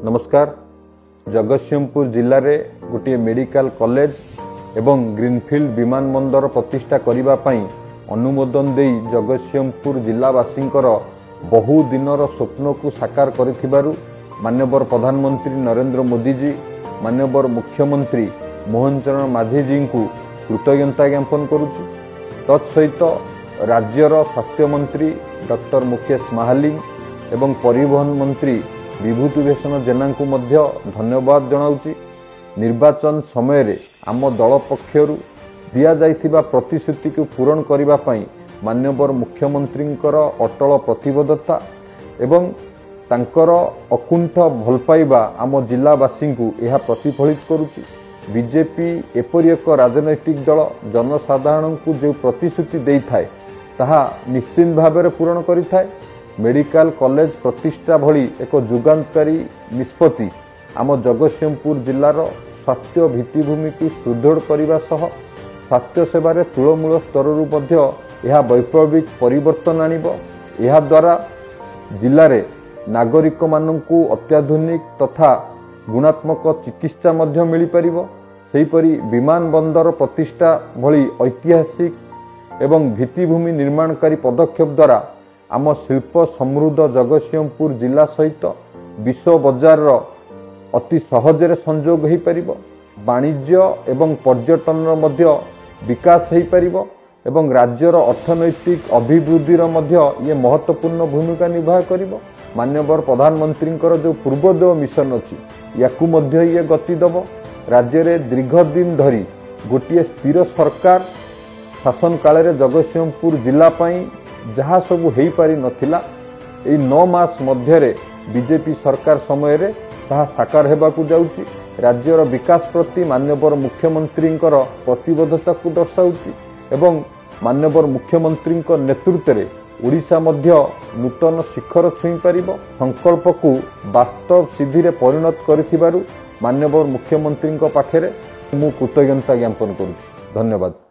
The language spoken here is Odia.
ନମସ୍କାର। ଜଗତସିଂହପୁର ଜିଲ୍ଲାରେ ଗୋଟିଏ ମେଡିକାଲ କଲେଜ ଏବଂ ଗ୍ରୀନଫିଲ୍ଡ ବିମାନ ବନ୍ଦର ପ୍ରତିଷ୍ଠା କରିବା ପାଇଁ ଅନୁମୋଦନ ଦେଇ ଜଗତସିଂହପୁର ଜିଲ୍ଲାବାସୀଙ୍କର ବହୁ ଦିନର ସ୍ୱପ୍ନକୁ ସାକାର କରିଥିବାରୁ ମାନ୍ୟବର ପ୍ରଧାନମନ୍ତ୍ରୀ ନରେନ୍ଦ୍ର ମୋଦିଜୀ, ମାନ୍ୟବର ମୁଖ୍ୟମନ୍ତ୍ରୀ ମୋହନ ଚରଣ ମାଝୀଜୀଙ୍କୁ କୃତଜ୍ଞତା ଜ୍ଞାପନ କରୁଛି। ତତ୍ସହିତ ରାଜ୍ୟର ସ୍ୱାସ୍ଥ୍ୟମନ୍ତ୍ରୀ ଡକ୍ଟର ମୁକେଶ ମାହାଲିଙ୍ଗ ଏବଂ ପରିବହନ ମନ୍ତ୍ରୀ ବିଭୂତି ଭୂଷଣ ଜେନାଙ୍କୁ ମଧ୍ୟ ଧନ୍ୟବାଦ ଜଣାଉଛି। ନିର୍ବାଚନ ସମୟରେ ଆମ ଦଳ ପକ୍ଷରୁ ଦିଆଯାଇଥିବା ପ୍ରତିଶ୍ରୁତିକୁ ପୂରଣ କରିବା ପାଇଁ ମାନ୍ୟବର ମୁଖ୍ୟମନ୍ତ୍ରୀଙ୍କର ଅଟଳ ପ୍ରତିବଦ୍ଧତା ଏବଂ ତାଙ୍କର ଅକୁଣ୍ଠ ଭଲ ପାଇବା ଆମ ଜିଲ୍ଲାବାସୀଙ୍କୁ ଏହା ପ୍ରତିଫଳିତ କରୁଛି। ବିଜେପି ଏପରି ଏକ ରାଜନୈତିକ ଦଳ, ଜନସାଧାରଣଙ୍କୁ ଯେଉଁ ପ୍ରତିଶ୍ରୁତି ଦେଇଥାଏ ତାହା ନିଶ୍ଚିତ ଭାବରେ ପୂରଣ କରିଥାଏ। ମେଡିକାଲ କଲେଜ ପ୍ରତିଷ୍ଠା ଭଳି ଏକ ଯୁଗାନ୍ତକାରୀ ନିଷ୍ପତ୍ତି ଆମ ଜଗତସିଂହପୁର ଜିଲ୍ଲାର ସ୍ୱାସ୍ଥ୍ୟ ଭିତ୍ତିଭୂମିକୁ ସୁଦୃଢ଼ କରିବା ସହ ସ୍ୱାସ୍ଥ୍ୟ ସେବାରେ ତୃଣମୂଳ ସ୍ତରରୁ ମଧ୍ୟ ଏହା ବୈପ୍ଳବିକ ପରିବର୍ତ୍ତନ ଆଣିବ। ଏହାଦ୍ୱାରା ଜିଲ୍ଲାରେ ନାଗରିକମାନଙ୍କୁ ଅତ୍ୟାଧୁନିକ ତଥା ଗୁଣାତ୍ମକ ଚିକିତ୍ସା ମଧ୍ୟ ମିଳିପାରିବ। ସେହିପରି ବିମାନ ବନ୍ଦର ପ୍ରତିଷ୍ଠା ଭଳି ଐତିହାସିକ ଏବଂ ଭିତ୍ତିଭୂମି ନିର୍ମାଣକାରୀ ପଦକ୍ଷେପ ଦ୍ୱାରା ଆମ ଶିଳ୍ପ ସମୃଦ୍ଧ ଜଗତସିଂହପୁର ଜିଲ୍ଲା ସହିତ ବିଶ୍ୱ ବଜାରର ଅତି ସହଜରେ ସଂଯୋଗ ହୋଇପାରିବ। ବାଣିଜ୍ୟ ଏବଂ ପର୍ଯ୍ୟଟନର ମଧ୍ୟ ବିକାଶ ହୋଇପାରିବ ଏବଂ ରାଜ୍ୟର ଅର୍ଥନୈତିକ ଅଭିବୃଦ୍ଧିର ମଧ୍ୟ ଇଏ ମହତ୍ତ୍ୱପୂର୍ଣ୍ଣ ଭୂମିକା ନିର୍ବାହ କରିବ। ମାନ୍ୟବର ପ୍ରଧାନମନ୍ତ୍ରୀଙ୍କର ଯେଉଁ ପୂର୍ବୋଦୟ ମିଶନ ଅଛି, ୟାକୁ ମଧ୍ୟ ଇଏ ଗତି ଦେବ। ରାଜ୍ୟରେ ଦୀର୍ଘ ଦିନ ଧରି ଗୋଟିଏ ସ୍ଥିର ସରକାର ଶାସନ କାଳରେ ଜଗତସିଂହପୁର ଜିଲ୍ଲା ପାଇଁ ଯାହା ସବୁ ହୋଇପାରିନଥିଲା, ଏଇ 9 ମାସ ମଧ୍ୟରେ ବିଜେପି ସରକାର ସମୟରେ ତାହା ସାକାର ହେବାକୁ ଯାଉଛି। ରାଜ୍ୟର ବିକାଶ ପ୍ରତି ମାନ୍ୟବର ମୁଖ୍ୟମନ୍ତ୍ରୀଙ୍କର ପ୍ରତିବଦ୍ଧତାକୁ ଦର୍ଶାଉଛି ଏବଂ ମାନ୍ୟବର ମୁଖ୍ୟମନ୍ତ୍ରୀଙ୍କ ନେତୃତ୍ୱରେ ଓଡ଼ିଶା ମଧ୍ୟ ନୂତନ ଶିଖର ଛୁଇଁ ପାରିବ। ସଂକଳ୍ପକୁ ବାସ୍ତବ ସିଦ୍ଧିରେ ପରିଣତ କରିଥିବାରୁ ମାନ୍ୟବର ମୁଖ୍ୟମନ୍ତ୍ରୀଙ୍କ ପାଖରେ ମୁଁ କୃତଜ୍ଞତା ଜ୍ଞାପନ କରୁଛି। ଧନ୍ୟବାଦ।